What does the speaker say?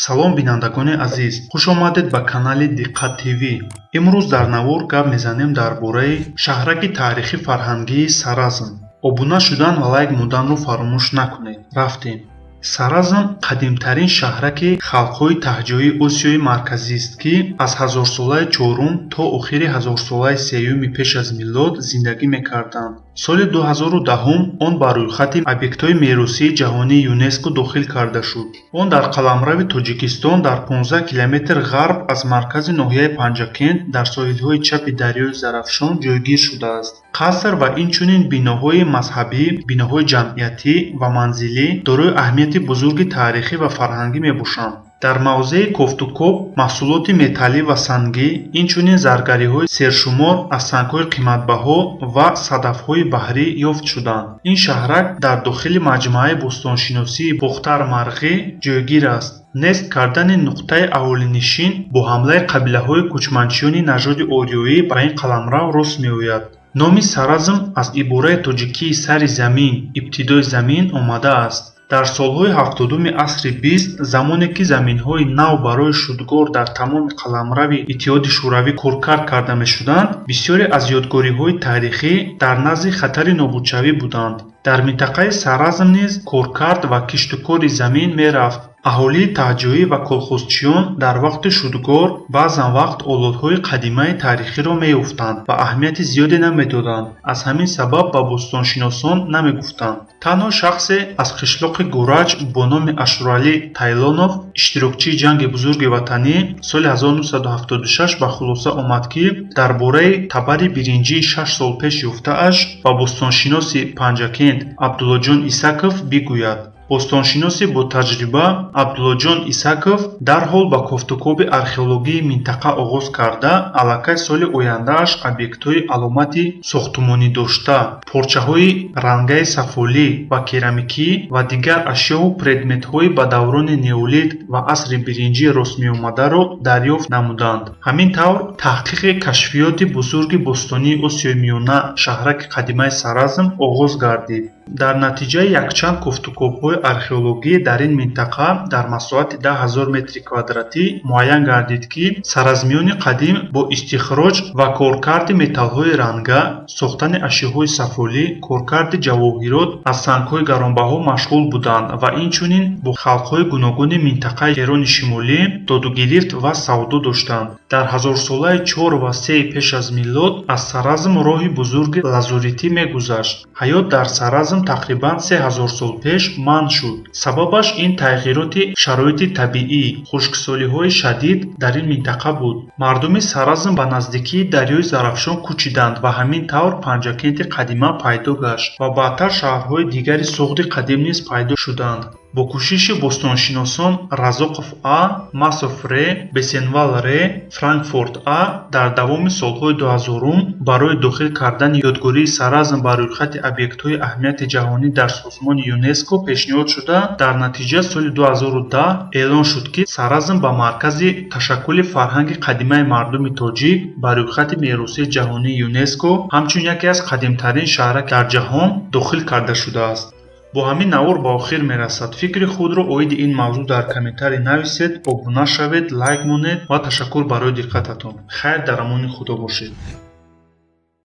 Салом, бинандагони азиз, хушомадед ба канали Диққат ТВ. Имрӯз дар навор гап мезанем дар бораи шаҳраки таърихӣ фарҳангии Саразм. Обуна шудан ва лайк монданро фаромӯш накунед. Рафтем. Саразм қадимтарин шаҳраки халқҳои таҳҷоии Осиёи Марказист, ки аз ҳазорсолаи чорум то охири ҳазорсолаи сеюми пеш аз милод зиндагӣ мекарданд. Соли 2010 он ба рӯйхати объектҳои меросии ҷаҳонии ЮНЕСКО дохил карда шуд. Он дар қаламрави Тоҷикистон, дар 15 километр ғарб аз маркази ноҳияи Панҷакент, дар соҳилҳои чапи дарёи Зарафшон ҷойгир шудааст. Қаср ва инчунин биноҳои мазҳабӣ, биноҳои ҷамъиятӣ ва манзилӣ дорои аҳамияти бузурги таърихӣ ва фарҳангӣ мебошанд. Дар мавзеи кофтукоб маҳсулоти металлӣ ва сангӣ, инчунин заргариҳои сершумор аз сангҳои қиматбаҳо ва садафҳои баҳрӣ ёфт шуданд. Ин шаҳрак дар дохили маҷмӯаи бостоншиносии Бохтар-Марғӣ ҷойгир аст. Нест кардани нуқтаи аҳолинишин бо ҳамлаи қабилаҳои кӯчманчиёни нажоди ориёӣ ба ин қаламрав рост меояд. Номи Саразм аз ибораи тоҷикии сари замин, ибтидои замин омадааст. Дар солҳои 70-уми асри бист, замоне ки заминҳои нав барои шудгор дар тамоми қаламрави Иттиҳоди Шӯравӣ коркард карда мешуданд, бисёре аз ёдгориҳои таърихӣ дар назди хатари нобудшавӣ буданд. Дар минтақаи Саразм низ коркард ва киштукори замин мерафт. Аҳолии таҳҷоӣ ва колхозчиён дар вақти шудгор баъзан вақт олотҳои қадимаи таърихиро меёфтанд ва аҳамияти зиёде намедоданд. Аз ҳамин сабаб ба бостоншиносон намегуфтанд. Танҳо шахсе аз қишлоқи Гураҷ бо номи Ашуралӣ Тайлонов, иштирокчии Ҷанги Бузурги Ватанӣ, соли 1976 ба хулоса омад, ки дар бораи табари биринҷии 6 сол пеш ёфтааш ба бостоншиноси Панҷакент Абдуллоҷон Исаков бигӯяд. Бостоншиноси ботаҷриба Абдуллоҷон Исаков дарҳол ба кофтукови археологии минтақа оғоз карда, аллакай соли ояндааш объектҳои аломати сохтумонидошта, порчаҳои рангаи сафолӣ ва керамикӣ ва дигар ашёву предметҳои ба даврони неолит ва асри биринҷӣ рост меомадаро дарёфт намуданд. Ҳамин тавр, таҳқиқи кашфиёти бузурги бостонии Осиёи Миёна, шаҳраки қадимаи Саразм, оғоз гардид. Дар натиҷаи якчанд кофтуковҳои археологӣ дар ин минтақа дар масоҳати 10 000 метри квадратӣ муайян гардид, ки саразмиёни қадим бо истихроҷ ва коркарди металлҳои ранга, сохтани ашёҳои сафолӣ, коркарди ҷавоҳирот аз сангҳои гаронбаҳо машғул буданд ва инчунин бо халқҳои гуногуни минтақаи Эрони Шимолӣ додугирифт ва савдо доштанд. Дар ҳазорсолаи чор ва сеи пеш аз милод аз Саразм роҳи бузурги лазуритӣ мегузашт. Ҳаёт дар Саразм тақрибан 3000 сол пеш манъ шуд. Сабабаш ин тағйироти шароити табиӣ, хушксолиҳои шадид дар ин минтақа буд. Мардуми Саразм ба наздикии дарёи Зарафшон кӯчиданд ва ҳамин тавр Панҷакенти қадима пайдо гашт ва баъдтар шаҳрҳои дигари Суғди қадим низ пайдо шуданд. Бо кӯшиши бостоншиносон Разоқов А, Масов Р, Бесенвал Р, Франкфорт А дар давоми солҳои 2000-ум барои дохил кардани ёдгории Саразм ба рӯйхати объектҳои аҳамияти ҷаҳонӣ дар созмони ЮНЕСКО пешниҳод шуда, дар натиҷа соли 2010 эълон шуд, ки Саразм ба маркази ташаккули фарҳанги қадимаи мардуми тоҷик ба рӯйхати меросии ҷаҳонии ЮНЕСКО ҳамчун яке аз қадимтарин шаҳрак дар ҷаҳон дохил карда шудааст. Бо ҳамин навор ба охир мерасад. Фикри худро оиди ин мавзӯъ дар комментарий нависед, обуна шавед, лайк монед ва ташаккур барои диққататон. Хайр, дар амони Худо бошед.